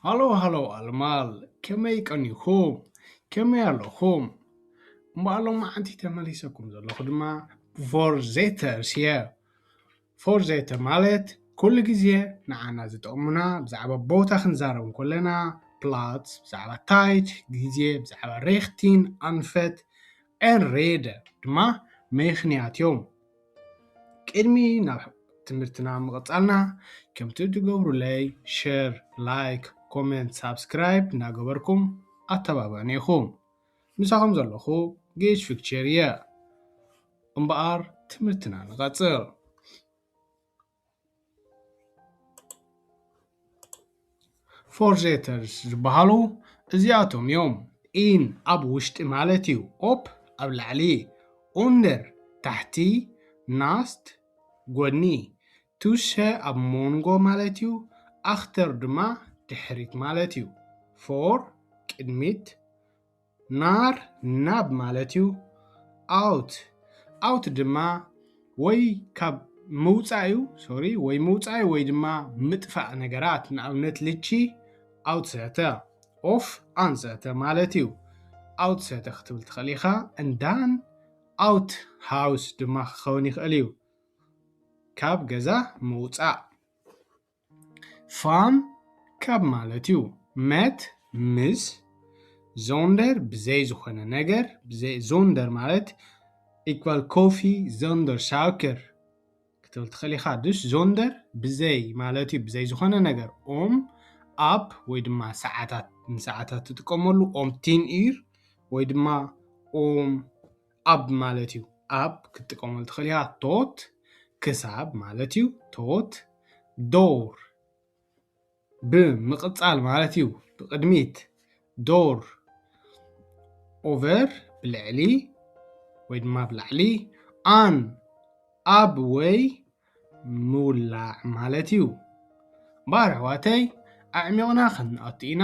ሃሎ ሃሎ ኣልማል፣ ከመይ ቀኒኹም? ከመይ ኣለኹም? እምበኣር ሎማዓንቲ ተመሊሰኩም ዘለኹ ድማ ፎርዜተርስ እየ። ፎርዜተር ማለት ኩሉ ግዜ ንዓና ዝጠቕሙና፣ ብዛዕባ ቦታ ክንዛረብ እንከለና፣ ፕላትስ፣ ብዛዕባ ታይድ፣ ግዜ፣ ብዛዕባ ሬኽቲን፣ ኣንፈት፣ ኤን ሬደ ድማ ምኽንያት እዮም። ቅድሚ ናብ ትምህርትና ምቕጻልና፣ ከምቲ ትገብሩለይ ሸር፣ ላይክ፣ ኮመንት፣ ሳብስክራይብ እናገበርኩም ኣተባብዑኒ ኢኹም። ምሳኹም ዘለኹ ጌች ፊክቸር እየ። እምበኣር ትምህርትና ንቐጽል። ፎርዜተርስ ዝበሃሉ እዚኣቶም እዮም። ኢን ኣብ ውሽጢ ማለት እዩ። ኦፕ ኣብ ላዕሊ፣ ኡንደር ታሕቲ፣ ናስት ጎድኒ፣ ቱሰ ኣብ መንጎ ማለት እዩ። ኣኽተር ድማ ድሕሪት ማለት እዩ። ፎር ቅድሚት፣ ናር ናብ ማለት እዩ። ኣውት፣ ኣውት ድማ ወይ ካብ ምውፃእ እዩ፣ ሶሪ፣ ወይ ምውፃእ ወይ ድማ ምጥፋእ ነገራት። ንኣብነት ልቺ ኣውት ሰተ፣ ኦፍ ኣንሰተ ማለት እዩ። ኣውት ሰተ ክትብል ትኽእል ኢኻ። እንዳን ኣውት ሃውስ ድማ ክኸውን ይኽእል እዩ። ካብ ገዛ ምውፃእ። ፋም ካብ ማለት እዩ። መት ምስ፣ ዞንደር ብዘይ ዝኾነ ነገር፣ ብዘይ፣ ዞንደር ማለት ኢኳል ኮፊ ዞንደር ሳውከር ክትብል ትኽእል ኢኻ። ዱስ ዞንደር ብዘይ ማለት እዩ፣ ብዘይ ዝኾነ ነገር። ኦም ኣብ ወይ ድማ ሰዓታት፣ ንሰዓታት ትጥቀመሉ ኦም ቲን ኢር ወይ ድማ ኦም ኣብ ማለት እዩ። ኣብ ክትጥቀመሉ ትኽእል ኢኻ። ቶት ክሳብ ማለት እዩ። ቶት ዶር ብምቕጻል ማለት እዩ። ብቕድሚት ዶር ኦቨር ብልዕሊ ወይ ድማ ብላዕሊ ኣን ኣብ ወይ ምውላዕ ማለት እዩ። እምበኣር ኣሕዋተይ ኣዕሚቕና ክንኣቱ ኢና።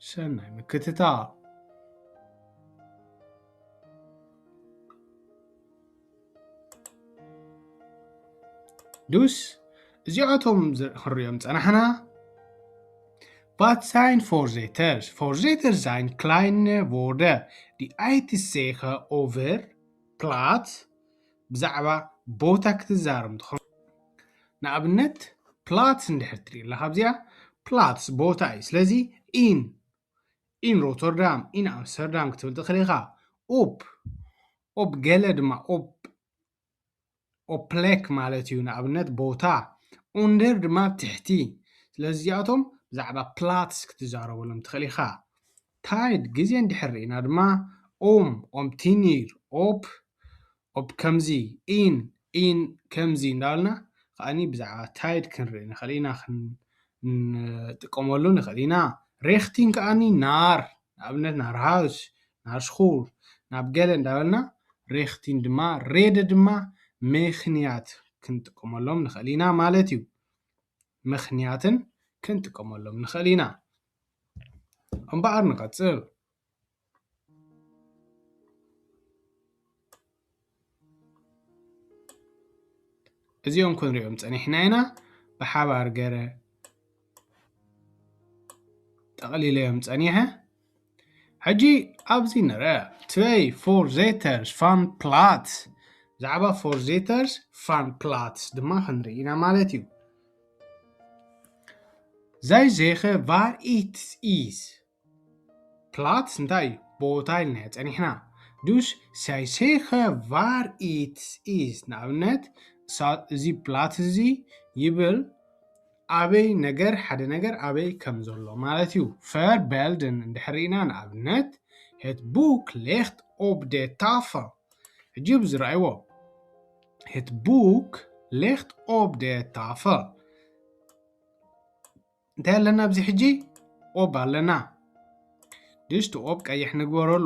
ሰናይ ምክትታል። ዱስ እዚኣቶም ዝ- ክንሪኦም ጸናሕና። Wat zijn voorzitters? Voorzitters zijn kleine woorden die uit te zeggen over plaats ብዛዕባ ቦታ ክትዛረብ እንትኾን፣ ንኣብነት ፕላትስ እንድሕር ትርኢ ኣለኻ ኣብዚኣ ፕላትስ ቦታ እዩ። ስለዚ ኢን ኢን ሮተርዳም ኢን ኣምስተርዳም ክትብል ትኽእል ኢኻ። ኦፕ ኦፕ ገለ ድማ ኦፕ ኦፕ ፕሌክ ማለት እዩ፣ ንኣብነት ቦታ። ኡንደር ድማ ኣብ ትሕቲ። ስለዚ እዚኣቶም ብዛዕባ ፕላትስ ክትዛረበሎም ትኽእል ኢኻ። ታይድ ግዜ እንድሕር ርኢና ድማ ኦም ኦም ቲኒር ኦፕ ኦፕ ከምዚ ኢን ኢን ከምዚ እንዳበልና ከኣኒ ብዛዕባ ታይድ ክንርኢ ንኽእል ኢና፣ ክንጥቀመሉ ንኽእል ኢና። ሬኽቲን ከኣኒ ናር፣ ንኣብነት ናር ሃውስ፣ ናር ስኹል፣ ናብ ገለ እንዳበልና ሬኽቲን ድማ ሬደ ድማ ምኽንያት ክንጥቀመሎም ንኽእል ኢና ማለት እዩ። ምኽንያትን ክንጥቀመሎም ንኽእል ኢና። እምበኣር ንቐጽል። እዚኦም ክንሪኦም ጸኒሕና ኢና። ብሓባር ገረ ጠቕሊለዮም ጸኒሐ። ሕጂ ኣብዚ ንርአ ትበይ ፎርዜተርስ ፋን ፕላትስ፣ ብዛዕባ ፎርዜተርስ ፋን ፕላትስ ድማ ክንርኢ ኢና ማለት እዩ። Zij zeggen waar iets is. ፕላትስ እንታይ እዩ? ቦታ ኢልናዮ ጸኒሕና። ዱስ ሳይሴኸ ቫር ኢትስ ኢዝ። ንኣብነት እሳ- እዚ ፕላትስ እዚ ይብል ኣበይ ነገር፣ ሓደ ነገር ኣበይ ከም ዘሎ ማለት እዩ። ፈር በልድን እንድሕር ኢና ንኣብነት het boek ligt op de tafel። ሕጂ ብዝረኣይዎ het boek ligt op de tafel። እንታይ ኣለና ኣብዚ ሕጂ? ኦብ ኣለና። ድስቲ ኦብ ቀይሕ ንግበረሉ።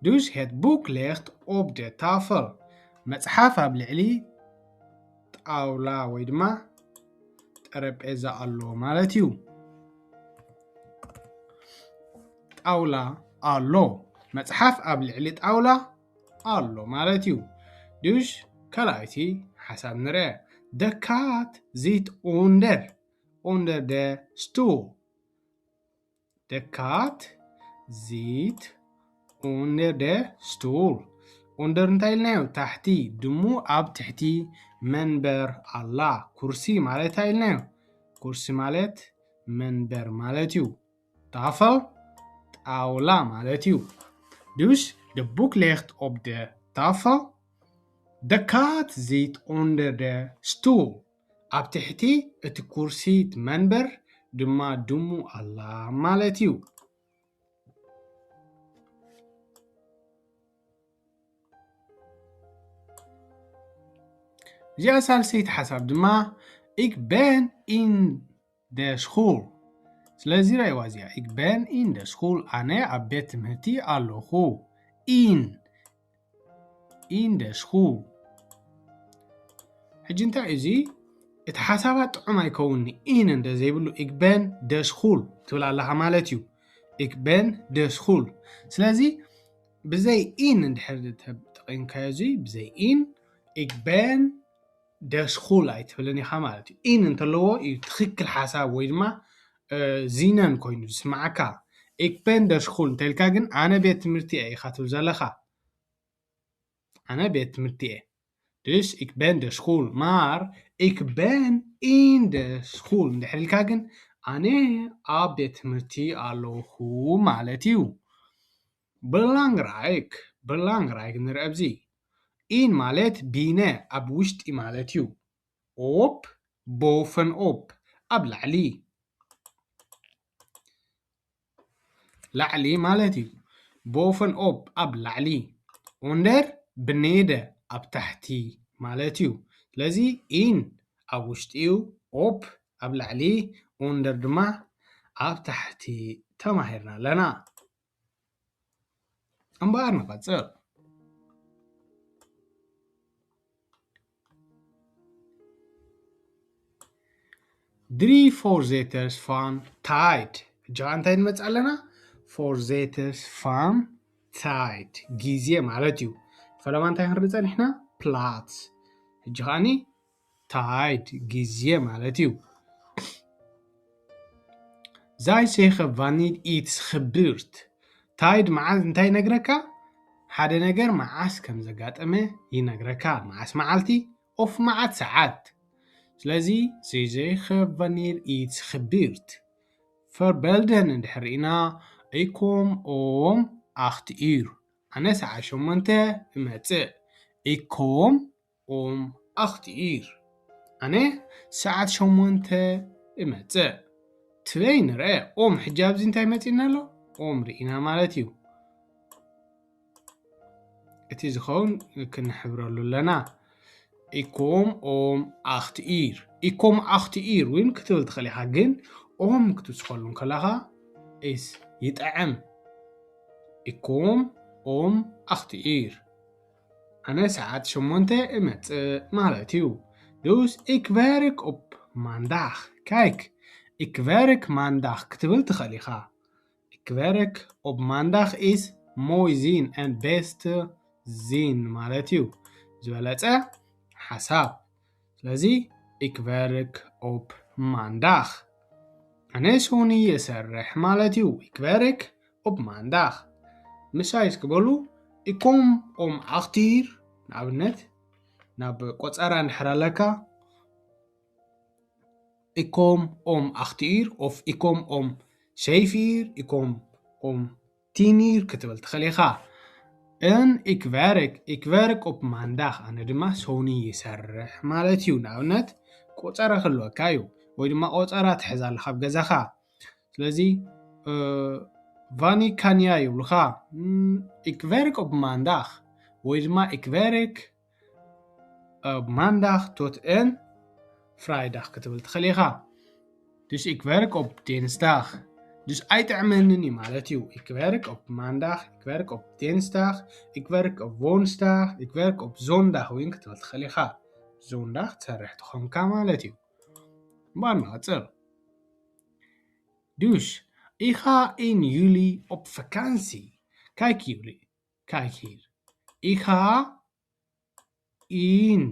Dus het boek ligt op de tafel. መጽሓፍ ኣብ ልዕሊ ጣውላ ወይ ድማ ጠረጴዛ ኣሎ ማለት እዩ። ጣውላ ኣሎ። መጽሓፍ ኣብ ልዕሊ ጣውላ ኣሎ ማለት እዩ። Dus ካልኣይቲ ሓሳብ ንርአ። De kat zit onder onder de stoel. De kat zit onder de stoel. Onder እንታይ ኢልናዮ? ታሕቲ። ድሙ ኣብ ትሕቲ መንበር ኣላ። ኩርሲ ማለት እንታይ ኢልናዮ? ኩርሲ ማለት መንበር ማለት እዩ። Tafel፣ ጣውላ ማለት እዩ። Dus de boek ligt op de tafel. De kat zit onder de stoel. ኣብ ትሕቲ እቲ ኩርሲ፣ እቲ መንበር ድማ ድሙ ኣላ ማለት እዩ። እዚኣ ሳልሰይቲ ሓሳብ ድማ ik ben in de school። ስለዚ ረእይዋ እዚኣ ik ben in de school፣ ኣነ ኣብ ቤት ትምህርቲ ኣለኹ። In in de school። ሕጂ እንታይ እዩ እዚ? እቲ ሓሳባት ጥዑም ኣይከውንኒ። In እንደ ዘይብሉ ik ben de school ትብል ኣለኻ ማለት እዩ። Ik ben de school። ስለዚ ብዘይ in እንድሕር ተጠቒምካዮ እዚ ብዘይ in ik ben de school ኣይትብልን ኢኻ ማለት እዩ። In እንተለዎ እዩ ትኽክል ሓሳብ ወይ ድማ እ፣ ዚነን ኮይኑ ዝስማዓካ። Ik ben de school እንተልካ ግን ኣነ ቤት ትምህርቲ እየ ኢኻ ትብል ዘለኻ። ኣነ ቤት ትምህርቲ እየ። Dus ik ben de school maar ik ben in de school እንድሕር ኢልካ ግን ኣነ ኣብ ቤት ትምህርቲ ኣለኹ ማለት እዩ። Belangrijk፣ belangrijk ንርኢ ኣብዚ። In ማለት ቢነ፣ ኣብ ውሽጢ ማለት እዩ። Op፣ bovenop፣ ኣብ ላዕሊ። ላዕሊ ማለት እዩ። Bovenop፣ ኣብ ላዕሊ። Onder፣ beneden፣ ኣብ ታሕቲ ማለት እዩ። ስለዚ in ኣብ ውሽጢ እዩ። Op ኣብ ላዕሊ፣ onder ድማ ኣብ ታሕቲ ተማሂርና ኣለና። እምበኣር ንቐጽል። Drie voorzitters van tijd. ሕጂ ኸኣ እንታይ ንመጽእ ኣለና? Voorzitters van tijd፣ ግዜ ማለት እዩ። ፈለማ እንታይ ክንርኢ ጸኒሕና? Plaats። ሕጂ ኸኣኒ tijd፣ ግዜ ማለት እዩ። Zij zeggen wanneer iets gebeurt. Tijd መዓዝ እንታይ ይነግረካ? ሓደ ነገር መዓስ ከም ዘጋጠመ ይነግረካ። መዓስ መዓልቲ of መዓት ሰዓት። ስለዚ zij zeggen wanneer iets gebeurt። Voorbeelden እንድሕር ርኢና፣ ik kom om acht uur። ኣነ ሰዓት ሸሞንተ እመጽእ። Ik kom om acht uur። ኣነ ሰዓት ሸሞንተ እመጽእ። ትበይ ንርአ። Om ሕጂ ኣብዚ እንታይ መጺእና ኣሎ? Om ርኢና ማለት እዩ። እቲ ዝኸውን ክንሕብረሉ ኣለና። Ik kom om acht uur። Ik kom acht uur እውን ክትብል ትኽእል ኢኻ፣ ግን om ክትውስኸሉ እንከለኻ is ይጥዕም። Ik kom om acht uur። ኣነ ሰዓት ሸሞንተ እመጽእ ማለት እዩ። Dus ik werk op maandag. Kijk, ik werk maandag ክትብል ትኽእል ኢኻ። Ik werk op maandag is mooi zin en beste zin ማለት እዩ። ዝበለጸ ሓሳብ። ስለዚ ik werk op maandag። ኣነ ሰኑይ እሰርሕ ማለት እዩ። Ik werk op maandag። ምሳይ እስኪ በሉ። Ik kom om acht uur። ንኣብነት ናብ ቆጸራ እንድሕር ኣለካ፣ ik kom om acht uur of ik kom om zeven uur, ik kom om tien uur ክትብል ትኽእል ኢኻ። En ik werk, ik werk op maandag። ኣነ ድማ ሰኑይ ይሰርሕ ማለት እዩ። ንኣብነት ቆጸራ ክህልወካ እዩ፣ ወይ ድማ ቆጸራ ትሕዝ ኣለኻ ኣብ ገዛኻ። ስለዚ እ፣ wanneer kan jij ይብሉኻ። እም፣ ik werk op maandag ወይ ድማ ik werk op maandag tot en vrijdag ክትብል ትኽእል ኢኻ። Dus ik werk op dinsdag። Dus ኣይጥዕመንን እዩ ማለት እዩ። Ik werk op maandag, ik werk op dinsdag, ik werk op woensdag, ik werk op zondag እውን ክትብል ትኽእል ኢኻ። ዞንዳግ ትሰርሕ ትኾንካ ማለት እዩ። እምበኣር ንቐጽል። Dus, ik ga in juli op vakantie. Kijk hier. Kijk hier. Ik ga in.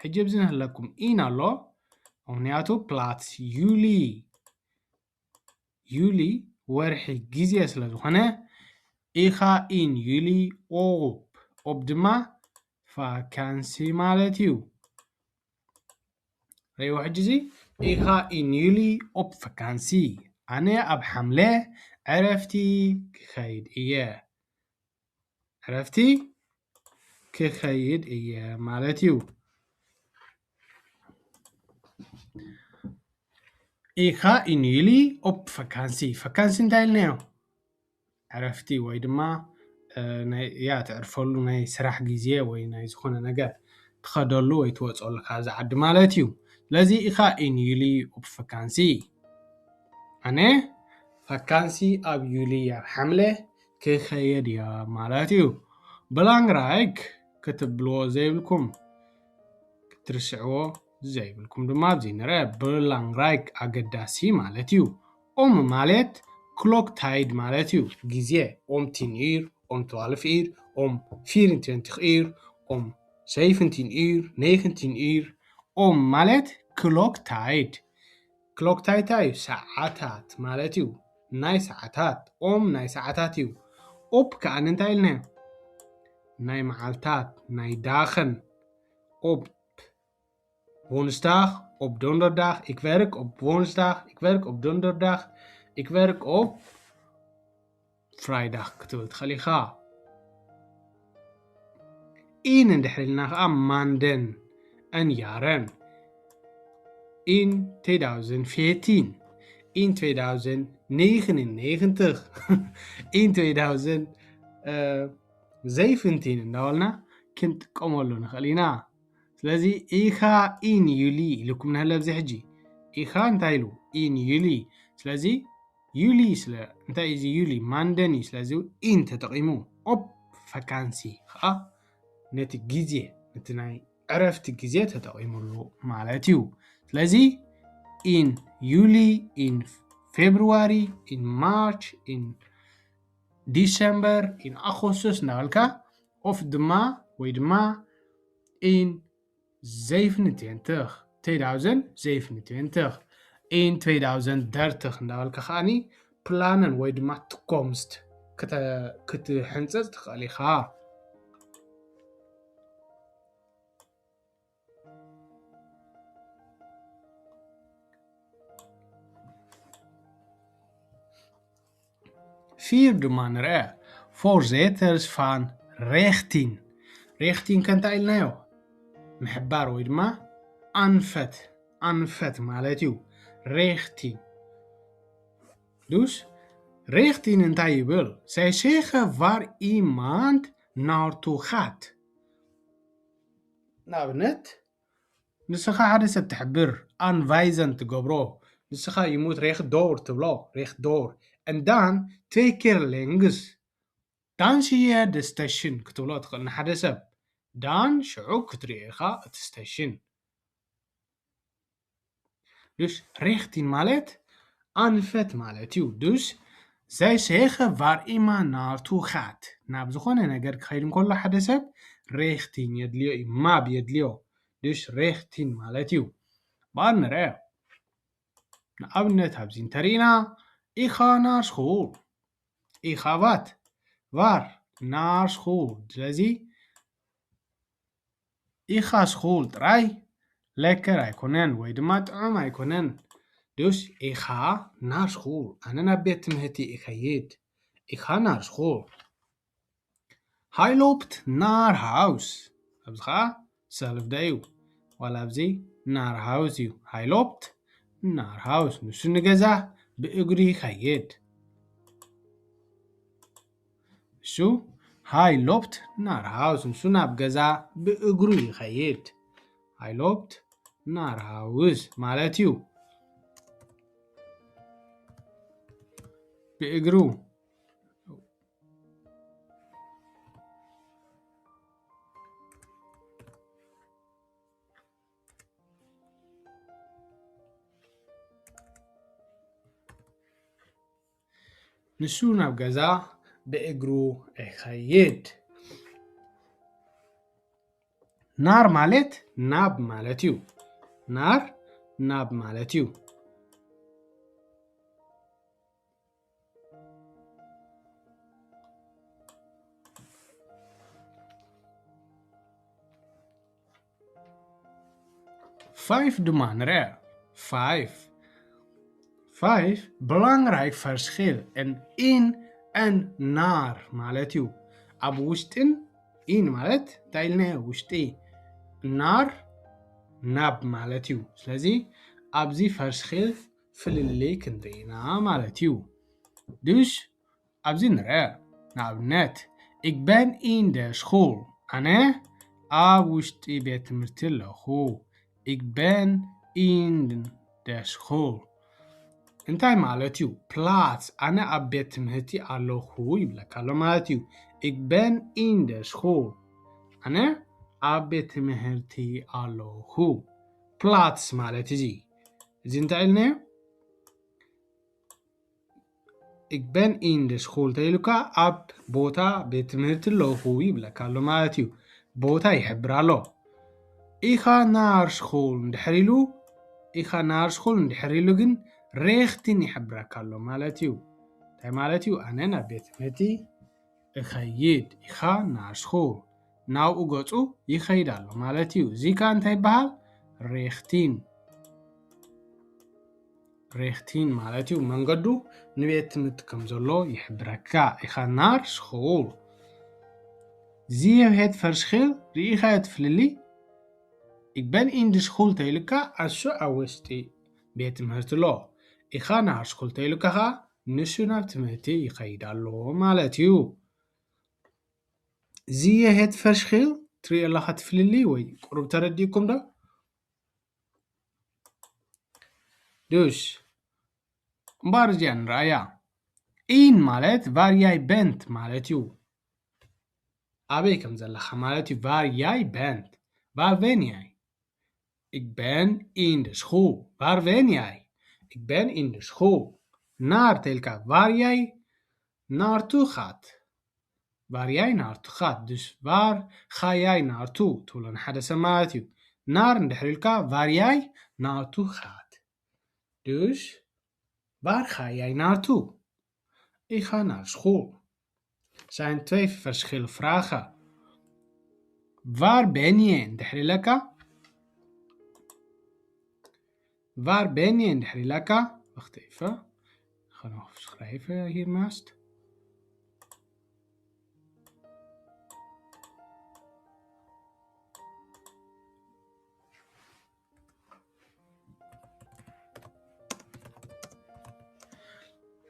ሕጂ ኣብዚ ንህለኩም in ኣሎ። ምኽንያቱ ፕላትስ ዩሊ፣ ዩሊ ወርሒ ግዜ ስለ ዝኾነ፣ ኢኻ ኢን ዩሊ ኦፕ፣ ኦፕ ድማ ፋካንሲ ማለት እዩ። ረይዎ ሕጂ እዚ፣ ኢኻ ኢን ዩሊ ኦፕ ፋካንሲ፣ ኣነ ኣብ ሓምለ ዕረፍቲ ክኸይድ እየ። ዕረፍቲ ክኸይድ እየ ማለት እዩ። ኢኻ ኢን ዩሊ ኦፕ ፋካንሲ፣ ፋካንሲ እንታይ ኢልናዮ? ዕረፍቲ ወይ ድማ እ፣ ናይ ያ ትዕርፈሉ ናይ ስራሕ ግዜ ወይ ናይ ዝኾነ ነገር ትኸደሉ ወይ ትወፀሉ ካብዚ ዓዲ ማለት እዩ። ስለዚ ኢኻ ኢን ዩሊ ኦፕ ፋካንሲ፣ ኣነ ፋካንሲ ኣብ ዩሊ ኣብ ሓምለ ክኸየድ እያ ማለት እዩ። ብላንግራይክ ክትብልዎ ዘይብልኩም፣ ክትርስዕዎ ዘይብልኩም ድማ ኣብዚ ንርአ። ብላንግራይክ ኣገዳሲ ማለት እዩ። ኦም ማለት ክሎክ ታይድ ማለት እዩ። ግዜ ኦም ቲን ኢር፣ ኦም ትዋልፍ ኢር፣ ኦም ፊር ትወንቲ ኢር፣ ኦም ሰይፍንቲን ኢር፣ ነይክንቲን ኢር። ኦም ማለት ክሎክ ታይድ። ክሎክ ታይድ እንታይ እዩ? ሰዓታት ማለት እዩ። ናይ ሰዓታት፣ ኦም ናይ ሰዓታት እዩ። ኦፕ ከኣ እንታይ ኢልናዮ? ናይ መዓልታት፣ ናይ ዳኸን። ኦፕ ዎንስዳግ ኦፕ ዶንደርዳግ፣ ኢክ ቨርክ ኦፕ ዎንስዳግ፣ ኢክ ቨርክ ኦፕ ዶንደርዳግ፣ ኢክ ቨርክ ኦፕ ፍራይዳግ ክትብል ትኽእል ኢኻ። ኢን እንድሕር ኢልና ኸዓ ማንደን፣ ን ያረን፣ ኢን ትዌዳውዘንድ ፌቲን፣ ኢን ትዌዳውዘንድ ነይኽንን ነይኽንትኽ፣ ኢን ትዌዳውዘንድ ዘይፍንቲን እንዳበልና ክንጥቀመሉ ንኽእል ኢና። ስለዚ ኢኻ ኢን ዩሊ ኢልኩም ንህለ ኣብዚ ሕጂ። ኢኻ እንታይ ኢሉ? ኢን ዩሊ። ስለዚ ዩሊ ስለ እንታይ እዚ ዩሊ ማንደን እዩ። ስለዚ ኢን ተጠቒሙ ኦፕ ፋካንሲ ኸዓ ነቲ ግዜ፣ ነቲ ናይ ዕረፍቲ ግዜ ተጠቒሙሉ ማለት እዩ። ስለዚ ኢን ዩሊ፣ ኢን ፌብሩዋሪ፣ ኢን ማርች፣ ኢን ዲሰምበር፣ ኢን ኣጎስቶስ እንዳበልካ ኦፍ ድማ ወይ ድማ ኢን ዘይፍንትየንትኽ፣ ትዌዳውዘንድ ዘይፍንትየንትኽ፣ ኢን ትዌዳውዘንድ ደርትኽ እንዳበልካ ከዓኒ ፕላነን ወይ ድማ ትኮምስት ክተ-፣ ክትሕንጽጽ ትኽእል ኢኻ። ፊር ድማ ንርአ። ፎርዜተርስ ፋን ሬኽቲን። ሬኽቲን ከ እንታይ ኢልናዮ? ምሕባር ወይ ድማ ኣንፈት፣ ኣንፈት ማለት እዩ። ሬኽቲን። ዱስ ሬኽቲን እንታይ ይብል? Zij zeggen waar iemand naartoe gaat. ንኣብነት ንስኻ ሓደ ሰብ ትሕብር፣ ኣንቫይዘን ትገብሮ፣ ንስኻ ይሙት ሬኽ ዶር ትብሎ፣ ሬኽ ዶር። And dan twee keer links. Dan zie je de station ክትብሎ ትኽእል ንሓደ ሰብ። ዳን ሽዑ ክትሪኦ ኢኻ እቲ ስቴሽን። Dus ሬኽቲን ማለት ኣንፈት ማለት እዩ። Dus zij zeggen waar iemand naartoe gaat. ናብ ዝኾነ ነገር ክኸይድ እንከሎ ሓደ ሰብ ሬኽቲን የድልዮ እዩ፣ ማብ የድልዮ። Dus ሬኽቲን ማለት እዩ። በኣል ንርአ። ንኣብነት ኣብዚ እንተሪእና ኢኻ ናር ስኹል፣ ኢኻ ቫት፣ ቫር፣ ናር ስኹል። ስለዚ ኢኻ ስኹል ጥራይ ለከር ኣይኮነን ወይ ድማ ጥዑም ኣይኮነን። Dus ኢኻ ናር ስኹል፣ ኣነ ናብ ቤት ትምህርቲ ይኸይድ። ኢኻ ናር ስኹል። Hij loopt naar huis. ኣብዚ ኸዓ ሰልፍ ዶ እዩ? ዋላ ኣብዚ ናር ሃውስ እዩ። Hij loopt naar huis. ንሱ ንገዛ ብእግሩ ይኸይድ። እሱ ሃይ ሎፕት ናር ሃውስ፣ ንሱ ናብ ገዛ ብእግሩ ይኸይድ። ሃይ ሎፕት ናር ሃውስ ማለት እዩ። ብእግሩ። ንሱ ናብ ገዛ ብእግሩ ይኸይድ። ናር ማለት ናብ ማለት እዩ። ናር ናብ ማለት እዩ። Five ድማ ንርአ። Five. Five, belangrijk verschil in in and naar ማለት እዩ። ኣብ ውሽጥን፣ in ማለት እንታይ ኢልና? ውሽጢ። Naar ናብ ማለት እዩ። ስለዚ ኣብዚ verschil ፍልልይ ክንርኢ ኢና ማለት እዩ። Dus ኣብዚ ንርአ። ንኣብነት፣ ik ben in de school፣ ኣነ ኣብ ውሽጢ ቤት ትምህርቲ ኣለኹ። Ik ben in de school። እንታይ ማለት እዩ? Plaats፣ ኣነ ኣብ ቤት ትምህርቲ ኣለኹ ይብለካ ኣሎ ማለት እዩ። Ik ben in de school፣ ኣነ ኣብ ቤት ትምህርቲ ኣለኹ። Plaats ማለት እዚ፣ እዚ እንታይ ኢልናዮ? Ik ben in de school ተይሉካ ኣብ ቦታ ቤት ትምህርቲ ኣለኹ ይብለካ ኣሎ ማለት እዩ። ቦታ ይሕብር ኣሎ። Ik ga naar school እንድሕር ኢሉ፣ ik ga naar school እንድሕር ኢሉ ግን richting ይሕብረካ ኣሎ ማለት እዩ። እንታይ ማለት እዩ? ኣነ ናብ ቤት ትምህርቲ እኸይድ። Ik ga naar school፣ ናብኡ ገጹ ይኸይድ ኣሎ ማለት እዩ። እዚ ከኣ እንታይ ይበሃል? Richting። Richting ማለት እዩ፣ መንገዱ ንቤት ትምህርቲ ከም ዘሎ ይሕብረካ። Ik ga naar school። Zie je het verschil? ርኢኻዮ እቲ ፍልልይ? Ik ben in de school ተይሉካ፣ እሱ ኣብ ውሽጢ ቤት ትምህርቲ ኣሎ። Ik ga naar school ተይሉካ ኸኣ፣ ንሱ ናብ ትምህርቲ ይኸይድ ኣሎ ማለት እዩ። Zie je het verschil? ትሪኦ ኣለኻ እቲ ፍልልይ ወይ ቁሩብ ተረዲእኩም ዶ? Dus እምበኣር እዚኣ ንርኣያ። In ማለት waar jij bent ማለት እዩ። ኣበይ ከም ዘለኻ ማለት እዩ። Waar jij bent. Waar ben jij? Ik ben in de school. Waar ben jij? Ik ben in de school. Naar ተይልካ waar jij naartoe gaat. Waar jij naartoe gaat. Dus waar ga jij naartoe ትብሎ ንሓደ ሰብ ማለት እዩ። Naar እንድሕር ኢልካ waar jij naartoe gaat. Dus waar ga jij naartoe? Ik ga naar school. Zijn twee verschillende vragen. Waar ben je እንድሕር ኢለካ? Waar ben je እንድሕር ኢለካ? Wacht even. Ik ga nog even schrijven hiernaast.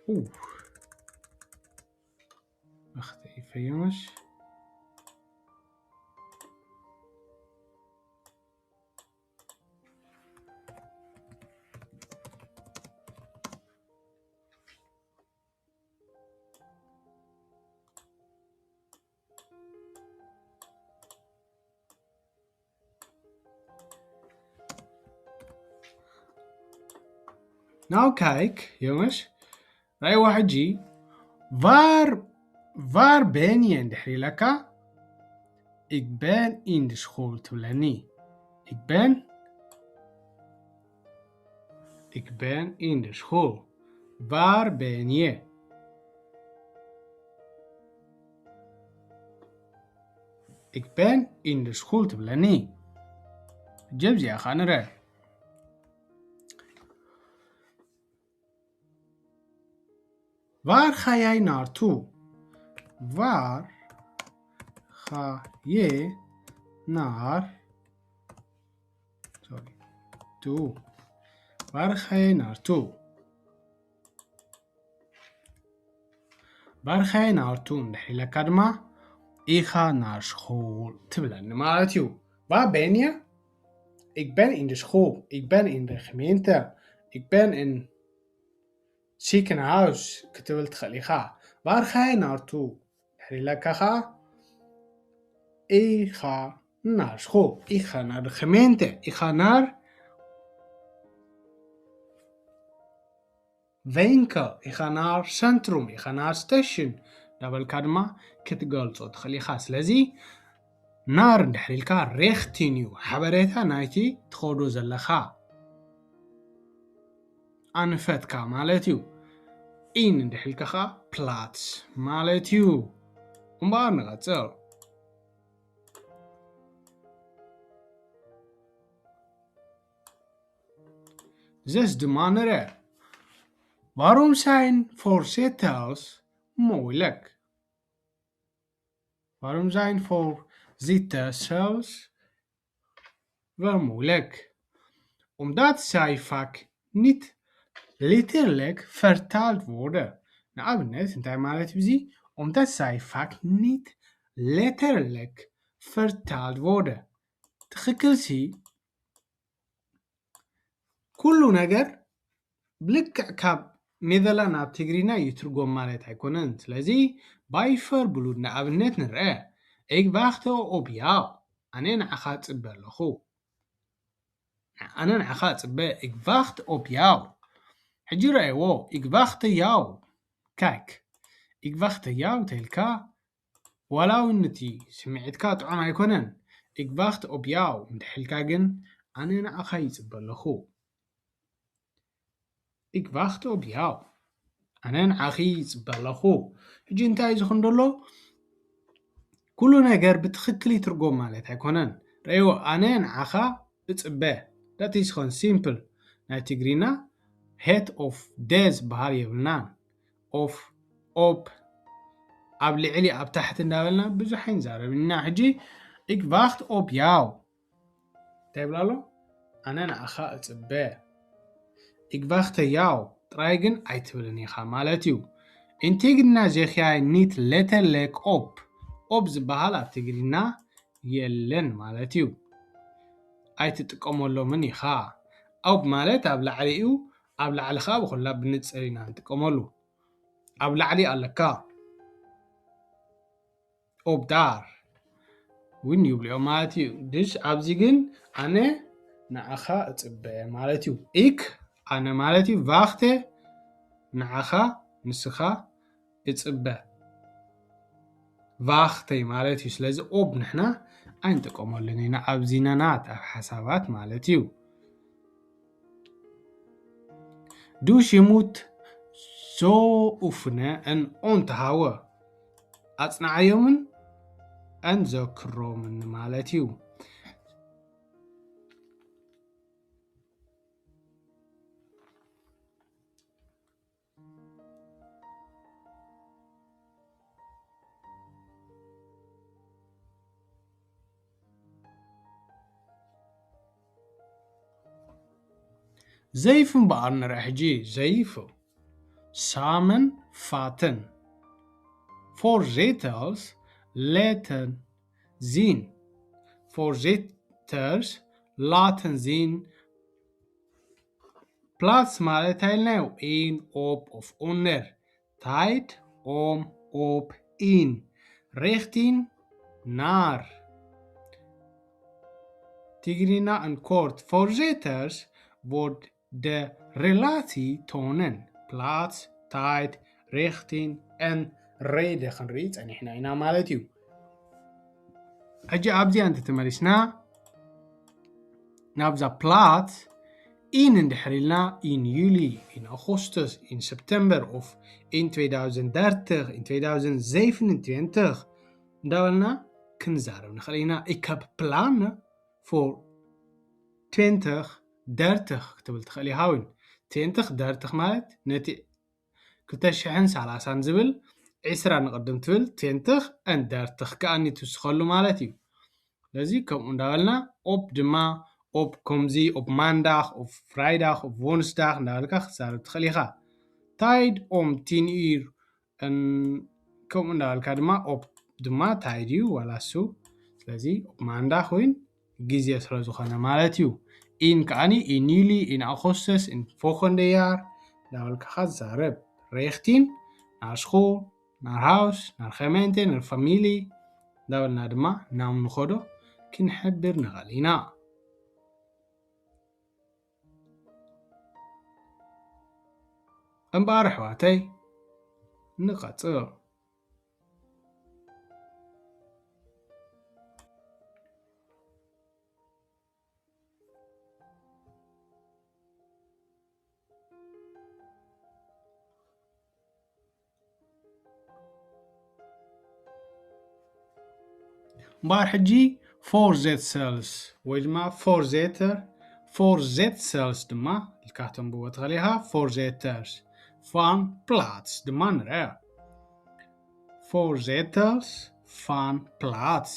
Oeh. Wacht even, jongens. Nou, kijk, jongens. ራእይዋ ሕጂ፣ waar, waar ben je እንድሕር ኢለካ፣ ik ben in de school ትብለኒ። Ik ben, ik ben in de school. Waar ben je? Ik ben in de school ትብለኒ። ሕጂ ኣብዚኣ ኸኣ ንርአ። Waar ga jij naartoe? Waar ga je naar, sorry, toe? Waar ga je naartoe? Waar ga je naartoe እንድሕር ኢለካ ድማ፣ ik ga naar school ትብለኒ ማለት እዩ። Waar ben je? Ik ben in de school. Ik ben in de gemeente. Ik ben in ziekenhuis ክትብል ትኽእል ኢኻ። Waar ga je naartoe? ድሕሪ ኢለካ ኸዓ፣ ik ga naar school. Ik ga naar de gemeente. Ik ga naar winkel. Ik ga naar centrum. Ik ga naar station. እንዳበልካ ድማ ክትገልጾ ትኽእል ኢኻ። ስለዚ፣ naar እንድሕር ኢልካ፣ richting እዩ፣ ሓበሬታ ናይቲ ትኸዶ ዘለኻ። ኣንፈትካ ማለት እዩ። ኢን እንድሕልካ ከዓ ፕላትስ ማለት እዩ። እምበኣር ንቐጽል። ዘስ ድማ ንርአ። Warum zijn voorzitters moeilijk? Warum zijn voorzitters vermoeilijk? Omdat zij vaak niet letterlijk vertaald worden. ንኣብነት እንታይ ማለት እዩ እዚ? Omdat zij vaak niet letterlijk vertaald worden. ትኽክል ሲ ኩሉ ነገር ብልክዕ ካብ ኔዘርላንድ ናብ ትግርኛ ይትርጎም ማለት ኣይኮነን። ስለዚ ባይፈር ብሉድ ንኣብነት ንርአ። Ik wacht op jou. ኣነ ንዓኻ እጽበ ኣለኹ። ኣነ ንዓኻ እጽበ። Ik wacht op jou. ሕጂ ረኣይዎ። Ik wacht jou. Kijk. Ik wacht jou ተልካ ዋላ እውን እቲ ስምዒትካ ጥዑም ኣይኮነን። Ik wacht op jou እንድሕልካ ግን ኣነ ንዓኻ ይጽበ ኣለኹ። Ik wacht op jou. ኣነ ንዓኺ ይጽበ ኣለኹ። ሕጂ እንታይ ዝኹን ደሎ? ኩሉ ነገር ብትኽክል ይትርጎም ማለት ኣይኮነን። ረእይዎ፣ ኣነ ንዓኻ እጽበ። That is ኾን ሲምፕል። ናይ ትግርኛ ሄት ኦፍ ደ ዝበሃል የብልናን። ኦፍ፣ ኦፕ፣ ኣብ ልዕሊ፣ ኣብ ታሕቲ እንዳበልና ብዙሕ ኣይንዛረብን ኢና። ሕጂ ik wacht op jou እንታይ ይብል ኣሎ? ኣነ ንኣኻ እጽበ። Ik wacht jou ጥራይ ግን ኣይትብልን ኢኻ ማለት እዩ። In Tigrinya zeg jij niet letterlijk op. ኦፕ ዝበሃል ኣብ ትግርኛ የለን ማለት እዩ። ኣይትጥቀመሎምን ኢኻ። ኦፕ ማለት ኣብ ላዕሊ እዩ። ኣብ ላዕሊ ኸዓ ብኹላ ብንጽር ኢና ንጥቀመሉ። ኣብ ላዕሊ ኣለካ። ኦፕ ዳር እውን ይብልኦ ማለት እዩ። ድሽ ኣብዚ ግን ኣነ ንዓኻ እጽበ ማለት እዩ። ኢክ ኣነ ማለት እዩ። ቫኽተ ንዓኻ ንስኻ እጽበ። ቫኽተይ ማለት እዩ። ስለዚ ኦፕ ንሕና ኣይንጥቀመሉን ኢና ኣብዚ ነናት ኣብ ሓሳባት ማለት እዩ። Du je moet zo oefenen en onthouden. ኣጽንዓዮምን ኣንዘክሮምን ማለት እዩ። ዘይፍ እምበኣር ንርኢ ሕጂ። ዘይፍ ሳመን ፋትን ፎርዜተርስ ሌተን ዚን ፎርዜተርስ ላተን ዚን ፕላትስ ማለት ኣይልናዮ ኢን ኦፕ ኦፍ ኦነር ታይድ ኦም ኦፕ ኢን ሬክቲን ናር ትግርኛ ን ኮርት ፎርዜተርስ ቮርድ ደ ሬላቲ ቶነን ፕላትስ ታይድ ሬክቲን ን ሬደ ክንርኢ ጸኒሕና ኢና ማለት እዩ። ሕጂ ኣብዚኣ እንተተመሊስና ናብዛ ፕላት ኢን እንድሕር ኢልና ኢን ዩሊ ኢን ኣጎስተስ ኢን ሰፕተምበር ኦፍ ኢን twee thousand dertig ኢን twee thousand zevenentwintig እንዳበልና ክንዛረብ ንኽእል ኢና። Ik heb plannen voor twintig dertig ክትብል ትኽእል ኢኻ እውን twintig dertig ማለት ነቲ ክልተ ሽሕን ሰላሳን ዝብል ዕስራ ንቕድም ትብል twintig ን dertig ከኣ ንትውስኸሉ ማለት እዩ። ስለዚ ከምኡ እንዳበልና ኦፕ ድማ ኦፕ ከምዚ ኦፕ ማንዳኽ ኦፕ ፍራይዳኽ ኦፕ ቮንስዳኽ እንዳበልካ ክትዛረብ ትኽእል ኢኻ። ታይድ ኦም ቲን ኢር ከምኡ እንዳበልካ ድማ ኦፕ ድማ ታይድ እዩ ዋላ እሱ። ስለዚ ኦፕ ማንዳኽ ወይን ግዜ ስለ ዝኾነ ማለት እዩ። ኢን ከኣኒ ኢን ዩሊ ኢን ኣጎስተስ ኢን ፎኸንደያር እንዳበልካ ክትዛረብ ሬክቲን ናር ስኹል ናር ሃውስ ናር ኸመንቴ ናር ፋሚሊ እንዳበልና ድማ ናብ ንኸዶ ክንሕብር ንኽእል ኢና። እምበኣር ኣሕዋተይ ንቐጽል። እምበኣር ሕጂ ፎርዜትሰልስ ወይ ድማ ፎርዜተር፣ ፎርዜትሰልስ ድማ ኢልካ ተንብቦ ትኽእል ኢኻ። ፎርዜተርስ ፋን ፕላትስ ድማ ንርአ። ፎርዜተርስ ፋን ፕላትስ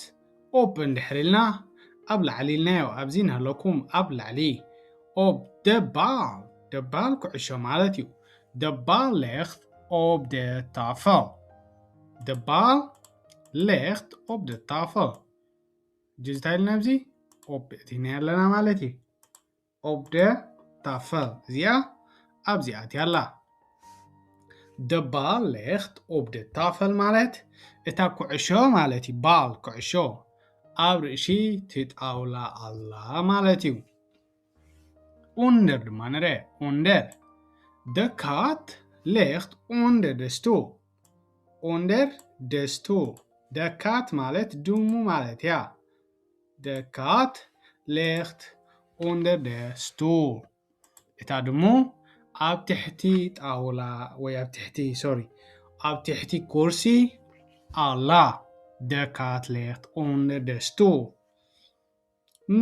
ኦፕ እንድሕር ኢልና ኣብ ላዕሊ ኢልናዮ፣ ኣብዚ ንሃለኩም ኣብ ላዕሊ ኦፕ ደባል፣ ደባል ኩዕሾ ማለት እዩ። ደባል ሌኽት ኦፕ ደ ታፈል፣ ደባል ሌኽት ኦፕ ደ ታፈል። ሕጂ እንታይ ኢልና ኣብዚ ኦፕ እቲና ኣለና ማለት እዩ። ኦፕ ደ ታፈል እዚኣ ኣብዚኣ እትያ ኣላ። ደባል ሌኽት ኦፕ ደ ታፈል ማለት እታ ኩዕሾ ማለት እዩ። ባል ኩዕሾ ኣብ ርእሲ እቲ ጣውላ ኣላ ማለት እዩ። ኡንደር ድማ ንረ ኡንደር። ደ ካት ሌኽት ኡንደር ደ ስቱል። ኡንደር ደ ስቱል። ደ ካት ማለት ድሙ ማለት እያ። ደ ካት ሌኽት ኡንደር ደ ስቱል። እታ ድሙ ኣብ ትሕቲ ጣውላ ወይ ኣብ ትሕቲ፣ ሶሪ፣ ኣብ ትሕቲ ኩርሲ ኣላ። ደ ካት ሌኽት ኡንደር ደ ስቱል።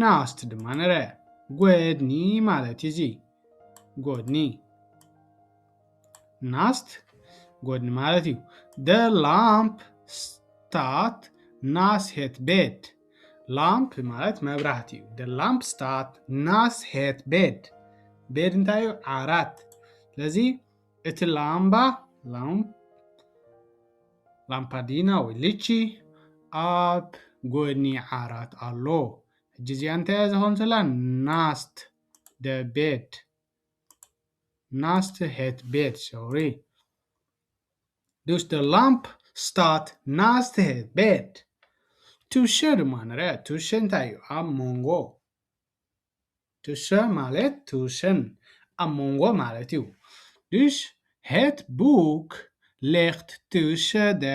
ናስት ድማ ንረ ጎድኒ ማለት እዩ። እዚ ጎድኒ ናስት ጎድኒ ማለት እዩ። ደ ላምፕ ስታት ናስ ሄት ቤድ። ላምፕ ማለት መብራህቲ እዩ። ደ ላምፕ ስታት ናስ ሄት ቤድ። ቤድ እንታይ እዩ? ዓራት። ስለዚ እቲ ላምባ ላምፕ ላምፓዲና ወይ ልቺ ኣብ ጎድኒ ዓራት ኣሎ። ሕጂ እዚኣ እንታይ እያ ዝኾን ዘላ? ናስት ደ ቤድ፣ ናስት ሄት ቤድ፣ ሶሪ። ዱስ ደ ላምፕ ስታት ናስት ሄት ቤድ። ቱሸ ድማ ንርአ። ቱሸ እንታይ እዩ? ኣብ መንጎ። ቱሸ ማለት ቱሸን ኣብ መንጎ ማለት እዩ። ዱሽ ሄት ቡክ ሌኽት ቱሸ ደ